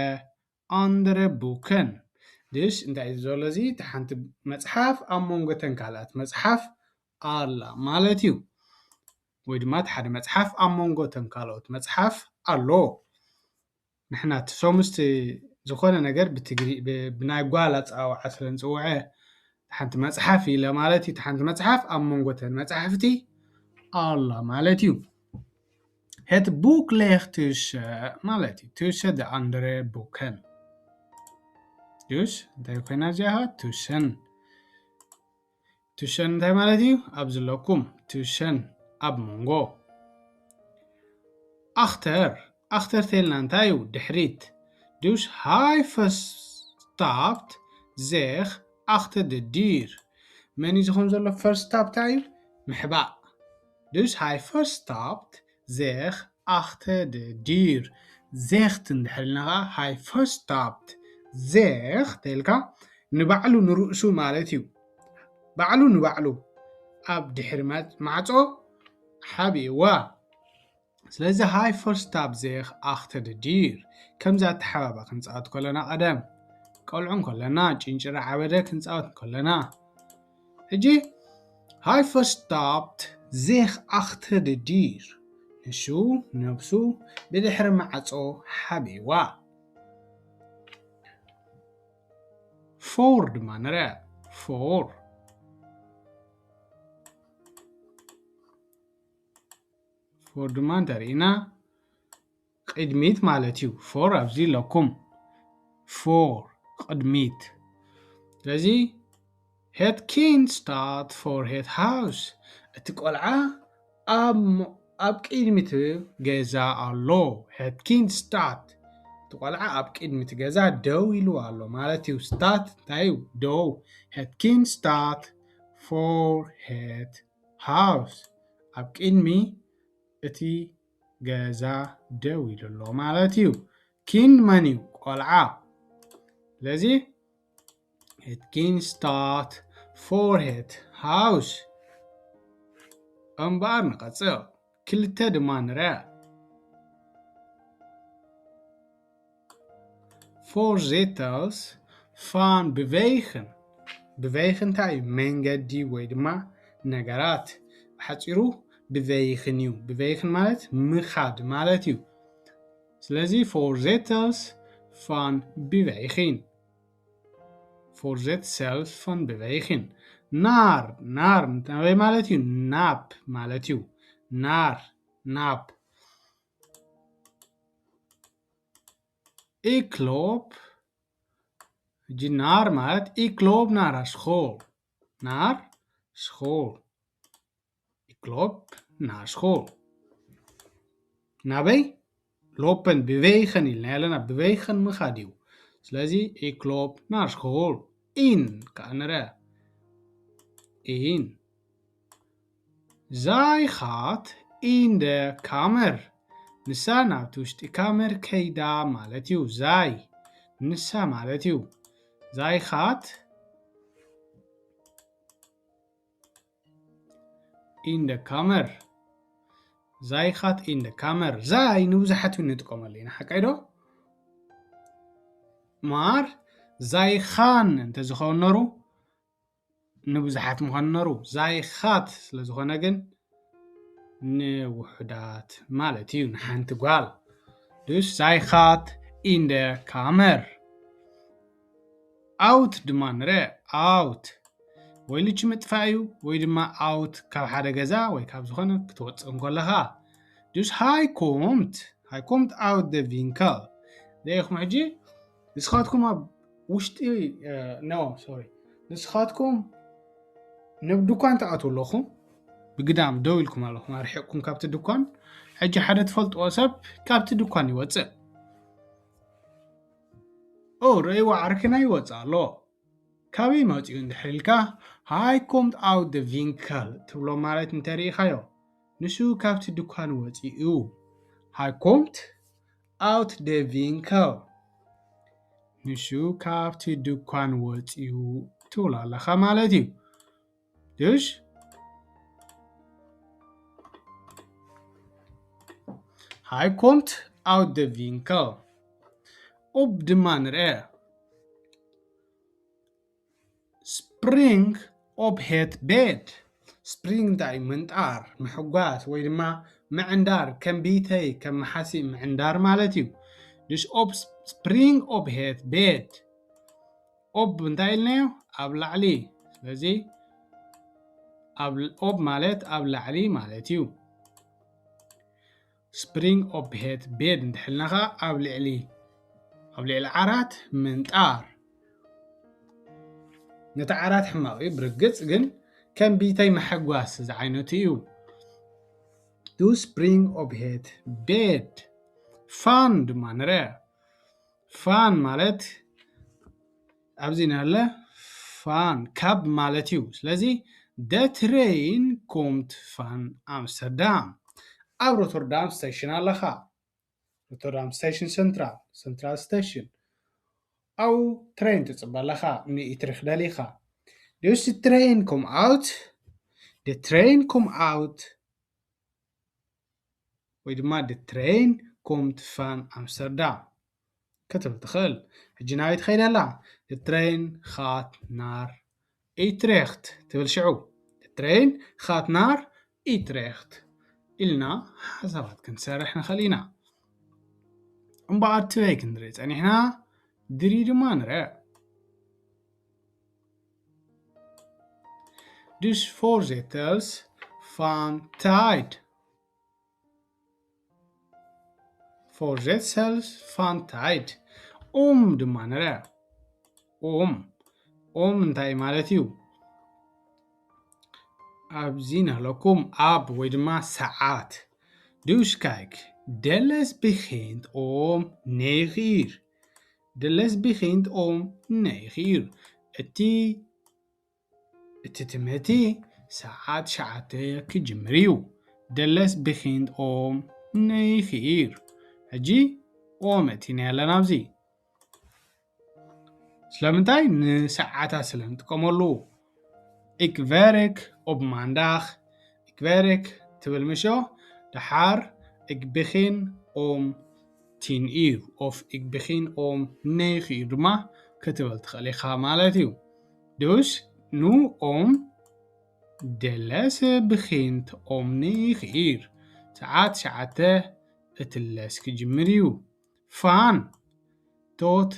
ኣንደረ ቡከን። ድሽ እንታይ እዩ ዘሎ? እዚ እቲ ሓንቲ መጽሓፍ ኣብ መንጎ ተን ካልኣት መጽሓፍ ኣላ ማለት እዩ። ወይ ድማ እቲ ሓደ መጽሓፍ ኣብ መንጎ ተን ካልኦት መጽሓፍ ኣሎ። ንሕና እቲ ሶምስቲ ዝኾነ ነገር ብትግሪ-፣ ብ-፣ ብናይ ጓል ኣጸዋውዓ ስለ ንጽውዐ፣ ሓንቲ መጽሓፍ ኢለ ማለት እዩ። ሓንቲ መጽሓፍ ኣብ መንጎ ተን መጽሓፍቲ ኣላ ማለት እዩ። Het boek ligt tussen ማለት እዩ። Tussen de andere boeken. Dus እንታይ ኮይና እዚኣ? Tussen. Tussen እንታይ ማለት እዩ? ኣብ ዘለኩም። Tussen ኣብ መንጎ። Achter. Achter ተልና እንታይ እዩ? ድሕሪት። Dus hij verstaapt zich achter de deur. መን እዩ ዝኾን ዘሎ? Verstaapt እንታይ እዩ? ምሕባእ። Dus hij verstaapt zich achter de deur. Zich እንድሕር ኢልና ከዓ hij verstaapt zich ተልካ ንባዕሉ ንርእሱ ማለት እዩ። ባዕሉ ንባዕሉ ኣብ ድሕሪ መ-፣ ማዕጾ ሓቢእዋ። ስለዚ hij verstaapt zich achter de deur። ከምዛ ኣተሓባባ ክንጻወት ከለና ቀደም ቆልዑ እንከለና፣ ጭንጭራ ዓበደ ክንጻወት እንከለና። ሕጂ hij verstaapt zich achter de deur። ንሱ ነብሱ ብድሕሪ ማዕጾ ሓቢእዋ። Voor ድማ ንርኣ። Voor። Voor ድማ እንተርኢና ቅድሚት ማለት እዩ። Voor ኣብዚ ኣለኩም። Voor ቅድሚት። ስለዚ het kind staat voor het huis። እቲ ቆልዓ ኣብ ሞ-፣ ኣብ ቅድሚት ገዛ ኣሎ። Het kind staat። እቲ ቆልዓ ኣብ ቅድሚት ገዛ ደው ኢሉ ኣሎ ማለት እዩ። Staat እንታይ እዩ? ደው። Het kind staat voor het huis። ኣብ ቅድሚ እቲ ገዛ ደው ኢሉ ኣሎ ማለት እዩ። Kind መን እዩ? ቆልዓ። ስለዚ het kind staat voor het huis። እምበኣር ንቐጽል። ክልተ ድማ ንርኣ። Voorzitters van bewegen። Bewegen እንታይ እዩ? መንገዲ ወይ ድማ ነገራት። ብሓጺሩ bewegen እዩ። Bewegen ማለት ምኻድ ማለት እዩ። ስለዚ voorzitters van bewegen። Fortsätt selbst von bewegen. Naar, naar እንታይ ማለት እዩ? ናብ ማለት እዩ። Naar, ናብ። Ik loop፣ ሕጂ naar ማለት ik loop naar school። Naar school። Ik loop naar school. ናበይ? Lopen፣ bewegen ኢልና ኣለና። Bewegen ምኻድ እዩ። ስለዚ ik loop naar school። In ከዓ ንርኣ። In። Zij gaat in de kamer። ንሳ ናብቲ ውሽጢ ካመር ከይዳ ማለት እዩ። Zij፣ ንሳ ማለት እዩ። Zij gaat in de kamer። Zij gaat in de kamer። Zij ንብዙሓት እውን ንጥቀመሉ ኢና፣ ሓቀይ ዶ? Maar zij gaan እንተዝኸውን ነሩ፣ ንብዙሓት ምዃኑ ነሩ። Zij gaat ስለ ዝኾነ ግን ንውሑዳት ማለት እዩ፣ ንሓንቲ ጓል። Dus zij gaat in de kamer። Uit ድማ ንርአ። Uit ወይ ልቺ ምጥፋእ እዩ፣ ወይ ድማ out፣ ካብ ሓደ ገዛ ወይ ካብ ዝኾነ ክትወፅእ እንከለኻ። Dus hij komt፣ hij komt uit de winkel። ርኢኹም ሕጂ፣ ንስኻትኩም ኣብ ውሽጢ፣ እ፣ no፣ sorry፣ ንስኻትኩም ናብ ድኳን ትኣትዉ ኣለኹም፣ ብግዳም ደው ኢልኩም ኣለኹም፣ ኣርሒቕኩም ካብቲ ድኳን። ሕጂ ሓደ ትፈልጥዎ ሰብ ካብቲ ድኳን ይወፅእ። ኦ፣ ረእይዎ፣ ዓርክና ይወፅእ ኣሎ። ካበይ መፂኡ እንድሕር ኢልካ፣ ሃይ ኮምት ኣውት ደ ቪንከል ትብሎ ማለት እንተሪኢኻዮ፣ ንሱ ካብቲ ድኳን ወፂኡ። ሃይ ኮምት ኣውት ደ ቪንከል፣ ንሱ ካብቲ ድኳን ወፂኡ ትብሎ ኣለኻ ማለት እዩ። Dus hij komt uit de winkel. Op de manre. Spring op het bed. Spring እንታይ? ምንጣር፣ ምሕጓስ ወይ ድማ ምዕንዳር፣ ከም ቢተይ፣ ከም መሓሲእ ምዕንዳር ማለት እዩ። Dus op spring op het bed. ኦብ እንታይ ኢልናዮ? ኣብ ላዕሊ። ስለዚ ኣብ፣ ኦብ ማለት ኣብ ላዕሊ ማለት እዩ። ስፕሪንግ ኦፕ ሄት ቤድ እንድሕልና ኸዓ ኣብ ልዕሊ፣ ኣብ ልዕሊ ዓራት ምንጣር። ነቲ ዓራት ሕማቕ እዩ ብርግጽ፣ ግን ከም ቢተይ መሐጓስ ዝዓይነቱ እዩ። ዱ ስፕሪንግ ኦፕ ሄት ቤድ። ፋን ድማ ንርአ። ፋን ማለት ኣብዚ ናለ ፋን ካብ ማለት እዩ። ስለዚ ደ ትሬን ኮምት ፋን ኣምስተርዳም። ኣብ ሮተርዳም ስቴሽን ኣለኻ። ሮተርዳም ስቴሽን ሰንትራል፣ ሰንትራል ስቴሽን። ኣብኡ ትሬን ትጽበ ኣለኻ ንኢትሪክ ደሊኻ። Dus de trein komt uit, de trein komt uit ወይ ድማ de trein komt van Amsterdam ክትብል ትኽእል። ሕጂ ናበይ ትኸይድ ኣላ? De trein gaat naar Utrecht ትብል ሽዑ። De trein gaat naar Utrecht ኢልና ሓሳባት ክንሰርሕ ንኽእል ኢና። እምበኣር ትበይ ክንርኢ ጸኒሕና፣ ድሪ ድማ ንርአ። Dus voorzitters van tijd. Voorzitters van tijd. ኦም ድማ ንርአ። ኦም፣ ኦም እንታይ ማለት እዩ? ኣብዚ ናለኩም ኣብ ወይ ድማ ሰዓት። Dus kijk, de les begint om negen uur. De les begint om negen uur. እቲ እቲ ትምህርቲ ሰዓት ሸዓተ ክጅምር እዩ። De les begint om negen uur. ሕጂ ኦም እቲና ኣለና ኣብዚ። ስለምንታይ? ንሰዓታት ስለ ንጥቀመሉ። Ik werk op maandag. Ik werk ትብል ምሾ፣ ደሓር ik begin om tien uur of ik begin om negen uur ድማ ክትብል ትኽእል ኢኻ ማለት እዩ። Dus nu om de les begint om negen uur. ሰዓት ሸዓተ እቲ ለስ ክጅምር እዩ። Van tot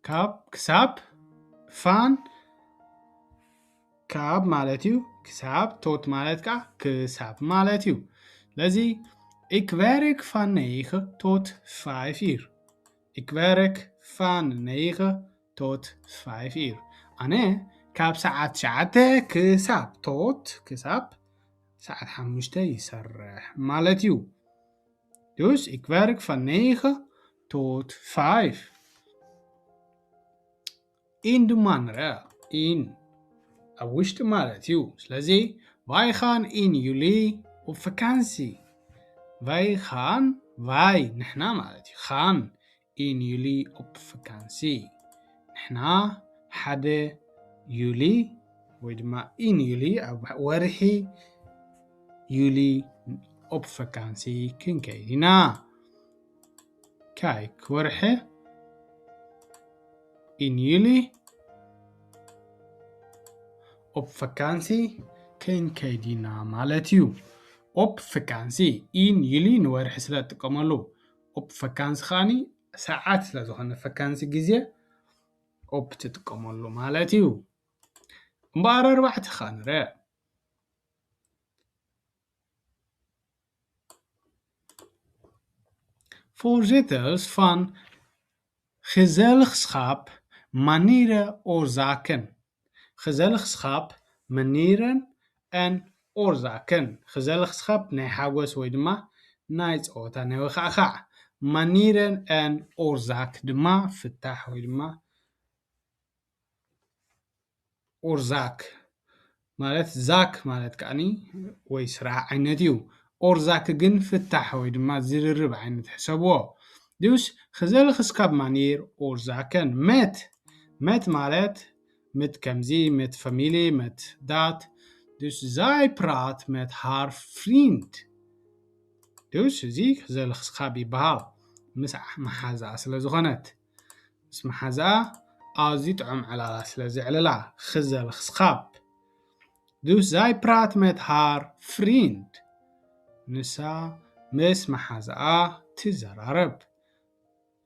ካብ ክሳብ Van ካብ ማለት እዩ ክሳብ፣ tot ማለት ከዓ ክሳብ ማለት እዩ። ስለዚ ik werk van negen tot vijf uur. Ik werk van negen tot vijf uur. ኣነ ካብ ሰዓት ትሽዓተ ክሳብ፣ tot ክሳብ ሰዓት ሓሙሽተ ይሰርሕ ማለት እዩ። Dus ik werk van negen tot vijf. In ድማ ንርአ፣ in ኣብ ውሽጢ ማለት እዩ። ስለዚ wij gaan in juli op vakantie. Wij gaan፣ wij ንሕና ማለት እዩ። Gaan in juli op vakantie. ንሕና ሓደ ዩሊ ወይ ድማ in juli ኣብ ወርሒ ዩሊ op vakantie ክንከይድ ኢና። Kijk, ወርሒ in juli op vakantie ክንከይድ ኢና ማለት እዩ። Op vakantie፣ in juli ንወርሒ ስለ እጥቀመሉ፣ op vakantie ከዓኒ ሰዓት ስለ ዝኾነ፣ vakantie ግዜ op ትጥቀመሉ ማለት እዩ። እምበኣር ኣርባዕተ ከዓ ንርአ። Voorzitters van gezelschap, manieren, oorzaken. Gezelschap, manieren en oorzaken. Gezelschap ናይ ሓጎስ ወይ ድማ ናይ ፀወታ፣ ናይ ወኻዕኻዕ። Manieren en oorzaak ድማ ፍታሕ ወይ ድማ oorzaak ማለት፣ zaak ማለት ከዓኒ ወይ ስራሕ ዓይነት እዩ። Oorzaak ግን ፍታሕ ወይ ድማ ዝርርብ ዓይነት ሕሰብዎ። Dus gezelschap, manieren, oorzaken. Met፣ met ማለት፣ met ከምዚ፣ met familie, met dat. Dus zij praat met haar vriend. Dus እዚ gezelschap ይበሃል፣ ምስ መሓዛኣ ስለ ዝኾነት። ምስ መሓዛኣ ኣዝዩ ጥዑም ዕላላ ስለ ዘዕልላ፣ gezelschap። Dus zij praat met haar vriend. ንሳ ምስ መሓዛኣ ትዘራረብ።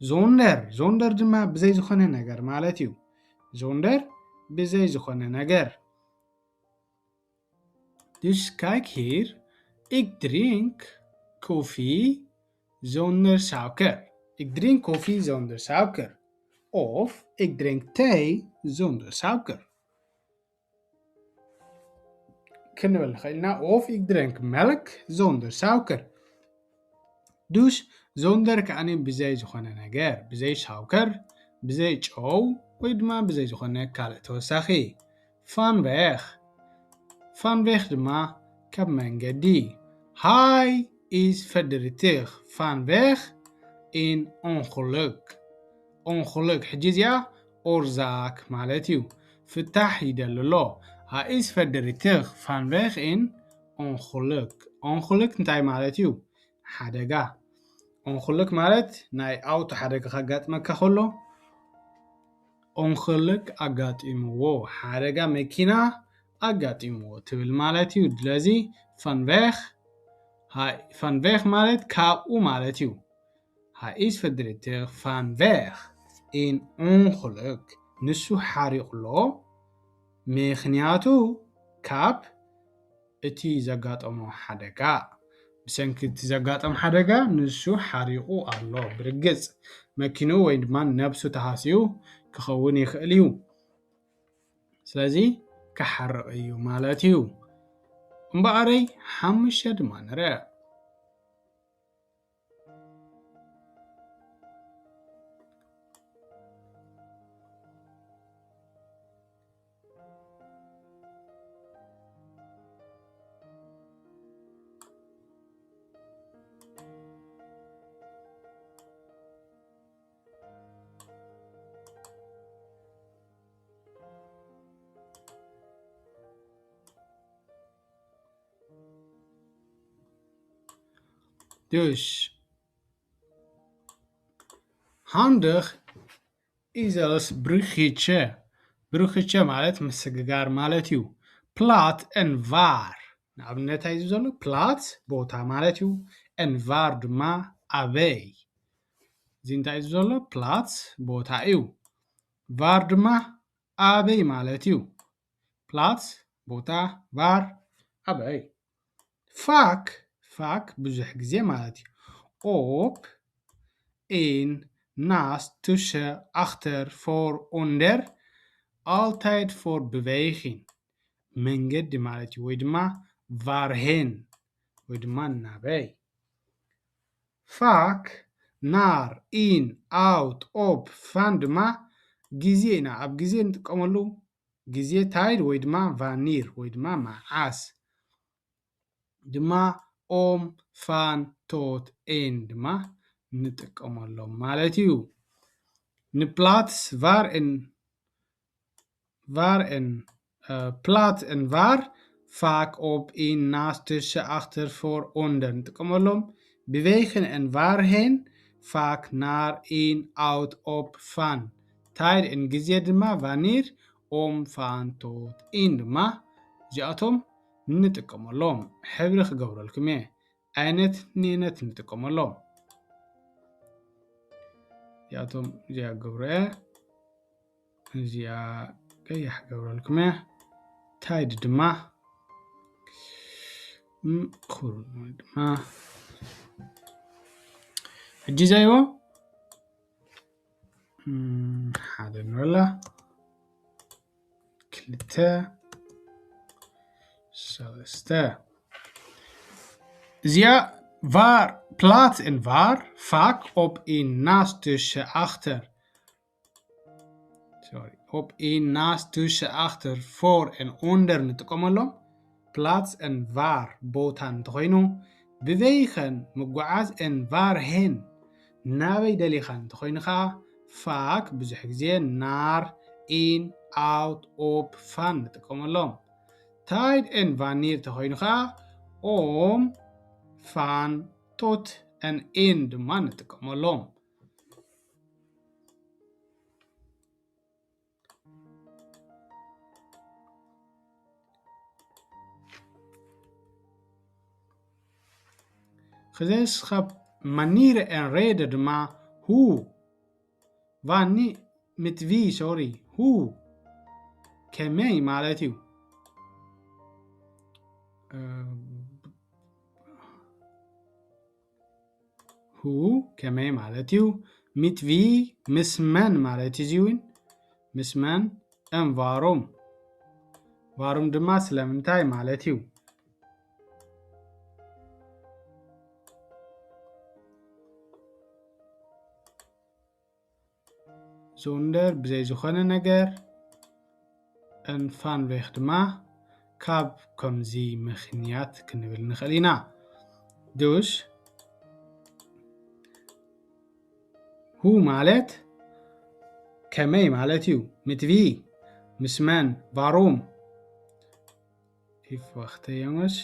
Zonder፣ zonder ድማ ብዘይ ዝኾነ ነገር ማለት እዩ። Zonder ብዘይ ዝኾነ ነገር። Dus kijk hier, ik drink koffie zonder suiker. Ik drink koffie zonder suiker. Of ik drink thee zonder suiker. ክንብል ንኽእል ኢና። Of ik drink melk zonder suiker. Dus zonder ከዓኒ ብዘይ ዝኾነ ነገር፣ ብዘይ ሻውከር፣ ብዘይ ጨው ወይ ድማ ብዘይ ዝኾነ ካልእ ተወሳኺ። Vanwege፣ vanwege ድማ ካብ መንገዲ። Hij is verdrietig vanwege een ongeluk. Ongeluk ሕጂ እዚኣ oorzaak ማለት እዩ። ፍታሕ ይደሊ ኣሎ። Hij is verdrietig vanwege een ongeluk. Ongeluk እንታይ ማለት እዩ? ሓደጋ። Ongeluk ማለት ናይ ኣውቶ ሓደጋ ከጋጥመካ ከሎ፣ ongeluk ኣጋጢምዎ፣ ሓደጋ መኪና ኣጋጢምዎ ትብል ማለት እዩ። ስለዚ vanwege፣ vanwege ማለት ካብኡ ማለት እዩ። Hij is verdrietig vanwege een ongeluk. ንሱ ሓሪቑ ኣሎ፣ ምኽንያቱ ካብ እቲ ዘጋጠሞ ሓደጋ። ብሰንኪ እቲ ዘጋጠሞ ሓደጋ ንሱ ሓሪቑ ኣሎ። ብርግጽ መኪንኡ ወይ ድማ ነብሱ ተሃስዩ ክኸውን ይኽእል እዩ። ስለዚ ክሓርቕ እዩ ማለት እዩ። እምበኣረይ ሓሙሽተ ድማ ንርአ። Dus handig is als bruggetje. Bruggetje ማለት ምስግጋር ማለት እዩ። Plaats en waar። ንኣብነት እንታይ እዩ ዘሎ? Plaats ቦታ ማለት እዩ። En waar ድማ ኣበይ። እዚ እንታይ እዩ ዘሎ? Plaats ቦታ እዩ። Waar ድማ ኣበይ ማለት እዩ። Platz ቦታ፣ var ኣበይ። Faak፣ faak ብዙሕ ግዜ ማለት እዩ። Op in naast tussen achter voor onder altijd voor beweging መንገዲ ማለት እዩ። ወይ ድማ varhen ወይ ድማ ናበይ። Faak naar in out op van ድማ ግዜ ኢና ኣብ ግዜ ንጥቀመሉ። ግዜ tijd ወይ ድማ wanneer ወይ ድማ መዓስ ድማ om van tot in ድማ ንጥቀመሎም ማለት እዩ። ንፕላትስ var in var en uh, plaats en var faak op in naast tussen achter voor onder ንጥቀመሎም። Bewegen en varhen faak naar in out op van tijd en ግዜ ድማ wanneer om van tot in ድማ እዚኣቶም ንጥቀመሎም። ሕብሪ ክገብረልኩም እየ። ዓይነት ንእነት ንጥቀመሎም። እዚኣቶም እዚኣ ገብረ እዚኣ ቀያሕ ገብረልኩም እየ። ታይድ ድማ ም- ኹር ድማ ሕጂ ዘይዎ ም፣ ሓደ ንበላ ክልተ ሰለስተ እዚኣ var plaats en var faak op in naast tussen achter sorry op in naast tussen achter voor en onder ንጥቀመሎም። Plaats en var ቦታ እንተኾይኑ፣ bewegen ምጉዓዝ en varhen ናበይ ደሊኻ እንተኾይኑ ከዓ faak ብዙሕ ግዜ naar in out op van ንጥቀመሎም። Tijd en wanneer ተኾይኑ ከዓ om van tot en in ድማ ንጥቀመሎም። Gezelschap manieren en reden ድማ hoe wanneer met wie sorry hoe ከመይ ማለት እዩ። Hoe ከመይ ማለት እዩ። Met wie ምስ መን ማለት እዩ እውን ምስ መን en waarom waarom ድማ ስለምንታይ ማለት እዩ። Zonder ብዘይ ዝኾነ ነገር en vanwege ድማ ካብ ከምዚ ምኽንያት ክንብል ንኽእል ኢና። Dus hoe ማለት ከመይ ማለት እዩ። Met wie ምስ መን። Waarom if wacht jongens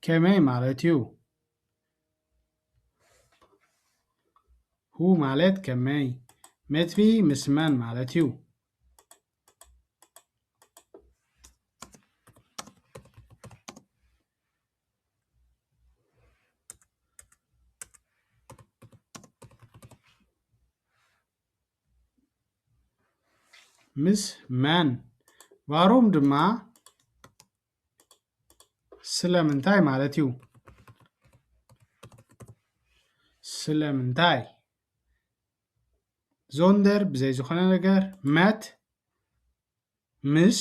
ከመይ ማለት እዩ። Hoe ማለት ከመይ። Met wie ምስ መን ማለት እዩ። ምስ መን። Waarom ድማ ስለምንታይ ማለት እዩ። ስለምንታይ። Zonder ብዘይ ዝኾነ ነገር። Met ምስ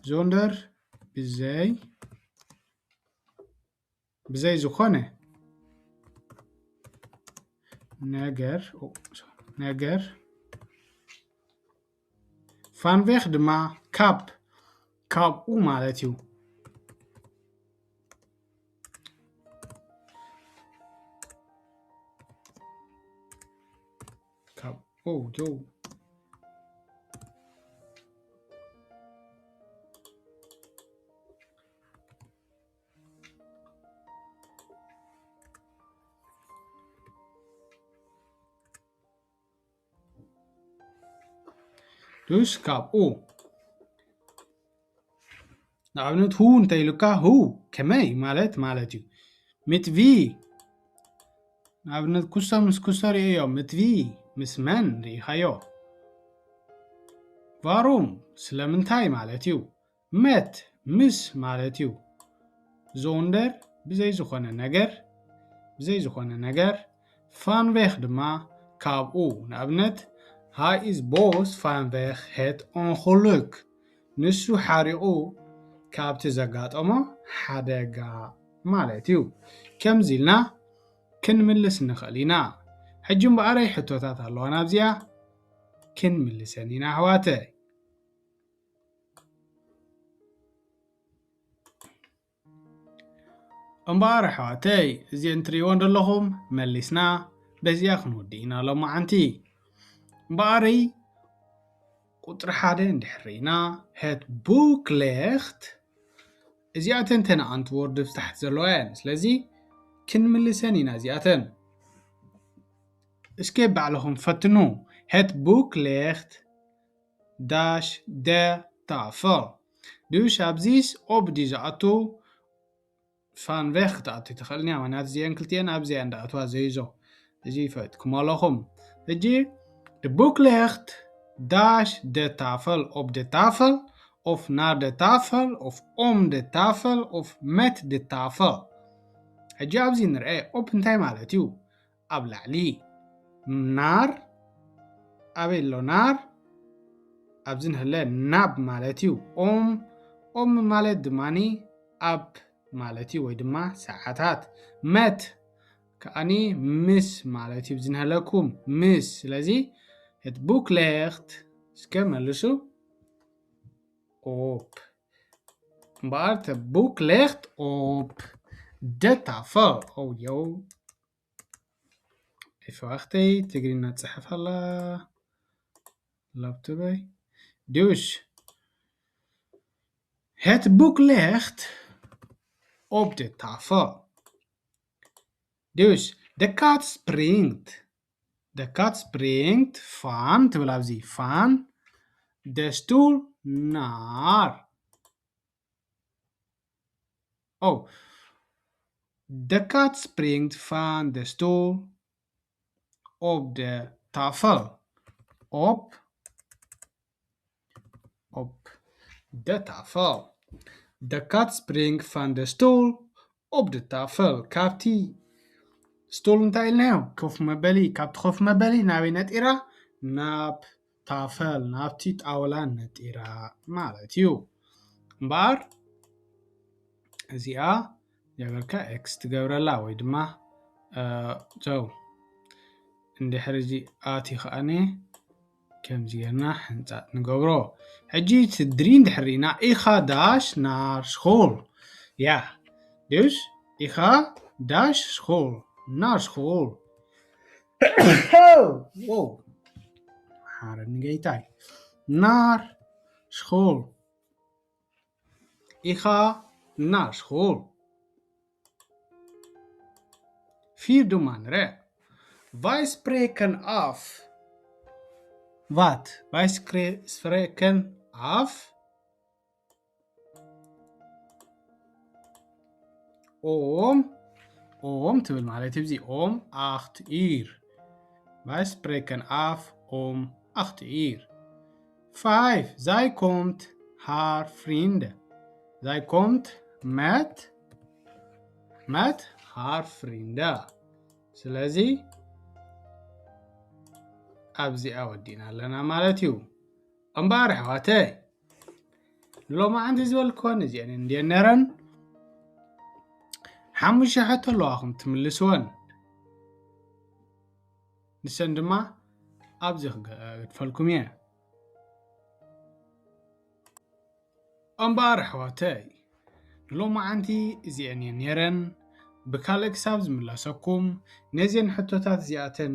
Zonder ብዘይ ብዘይ ዝኾነ ነገር ነገር vanwege ድማ ካብ ካብኡ ማለት እዩ። ካብ ኦ ዮ Dus ካብኡ ንኣብነት who እንተኢሉካ who ከመይ ማለት ማለት እዩ። Mit wie ንኣብነት ኩሶ ምስ ኩሶ ርእዮ፣ mit wie ምስ መን ርኢኻዮ። Warum ስለምንታይ ማለት እዩ። Met ምስ ማለት እዩ። Sonder ብዘይ ዝኾነ ነገር፣ ብዘይ ዝኾነ ነገር። Vanwege ድማ ካብኡ። ንኣብነት Hij is boos vanwege het ongeluk ንሱ ሓሪቑ ካብቲ ዘጋጠሞ ሓደጋ ማለት እዩ። ከምዚ ኢልና ክንምልስ ንኽእል ኢና። ሕጂ እምበኣረይ ሕቶታት ኣለዋና ኣብዚኣ ክንምልሰን ኢና ኣሕዋተይ። እምበኣር ኣሕዋተይ እዚአን ትርእይወን ዘለኹም መሊስና በዚኣ ክንወዲ ኢና ሎማዓንቲ። እምበኣረይ ቁፅሪ ሓደ እንድሕር ርኢና het boek ligt እዚኣተን ተን ኣንትዎርድ ብታሕቲ ዘለዋ እየን። ስለዚ ክንምልሰን ኢና እዚኣተን። እስከ ባዕልኹም ፈትኑ። Het boek ligt dash de tafel dus ኣብዚስ op ድዩ ዝኣቱ? Vanwege ክትኣቱ ትኽእል እያ። ምክንያቱ እዚአን ክልቲአን ኣብዚኣ እንዳኣትዋ ዘይዞ እዚ ይፈጥኩም ኣለኹም። ሕጂ het boek ligt dash de tafel op de tafel of naar de tafel of om de tafel of met de tafel። ሕጂ ኣብዚ ንርአ op እንታይ ማለት እዩ? ኣብ ላዕሊ። Naar ኣበይ ኣሎ? Naar ኣብዚ ንህለ ናብ ማለት እዩ። Om om ማለት ድማ ኣብ ማለት እዩ ወይ ድማ ሰዓታት። Met ከኣኒ ምስ ማለት እዩ። ዝንህለኩም ምስ ስለዚ het boek ligt እስከ መልሱ op እምበኣር het boek ligt op de tafel። ኦዮ ኤፈዋኽተይ ትግርኛ ትፅሕፍ ኣላ ላፕቶበይ። Dus het boek ligt op de tafel። Dus de kat springt. De kat springt van ትብል ኣብዚ van de stoel naar Oh, de kat springt van de stoel op de tafel. Op, op de tafel. De kat springt van de stoel op de tafel. ካብቲ ስቶል እንታይ ኢልናዮ? ኮፍ መበሊ። ካብቲ ኮፍ መበሊ ናበይ ነጢራ? ናብ ታፈል ናብቲ ጣውላ ነጢራ ማለት እዩ። እምበኣር እዚኣ ጀበርካ ኤክስ ትገብረላ ወይ ድማ ዘው እንድሕር እዚ ኣቲ ከኣኒ ከምዚ ጌርና ሕንፃጥ ንገብሮ። ሕጂ ትድሪ እንድሕር ኢና ኢኻ ዳሽ ናር ስኮል ያ ዲሽ ኢኻ ዳሽ ስኮል ናር ስኮል ሓረኒ ገይታይ ናር ስኮል ኢኻ ናር ስኮል ፊር ድማ ንረ Wij spreken af. Wat? Wij spreken af. Om. Om ትብል ማለት እዚ om acht uur. Wij spreken af om acht uur. Vijf. Zij komt haar vrienden. Zij komt met met haar vrienden. ስለዚ ኣብዚኣ ወዲእና ኣለና ማለት እዩ። እምበኣር ኣሕዋተይ ሎማዓንቲ ዝበልክወን እዚአን እንድየን ነረን ሓሙሽተ ሕቶ ኣለዋኹም ትምልስወን ንሰን ድማ ኣብዚ ክገድፈልኩም እየ። እምበኣር ኣሕዋተይ ንሎማዓንቲ እዚአን እየን ነይረን። ብካልእ ክሳብ ዝምለሰኩም ነዚአን ሕቶታት እዚኣተን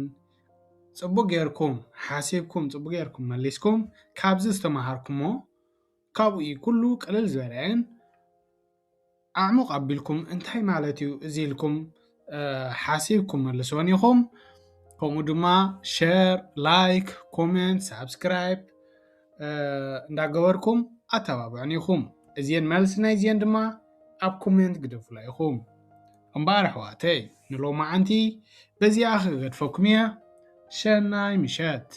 ፅቡቅ ጌርኩም ሓሲብኩም ፅቡቅ ጌርኩም መሊስኩም ካብዚ ዝተምሃርኩሞ ካብኡ እዩ ኩሉ ቅልል ዝበለየን ኣዕሙቕ ኣቢልኩም እንታይ ማለት እዩ እዚ ኢልኩም ሓሲብኩም መልስወን ኢኹም። ከምኡ ድማ ሸር፣ ላይክ፣ ኮሜንት፣ ሳብስክራይብ እንዳገበርኩም ኣተባብዑን ኢኹም። እዚን መልሲ ናይዚን ድማ ኣብ ኮሜንት ግደፉላ ኢኹም። እምበኣር ኣሕዋተይ ንሎማዓንቲ በዚኣ ክገድፈኩም እየ። ሸናይ ምሸት።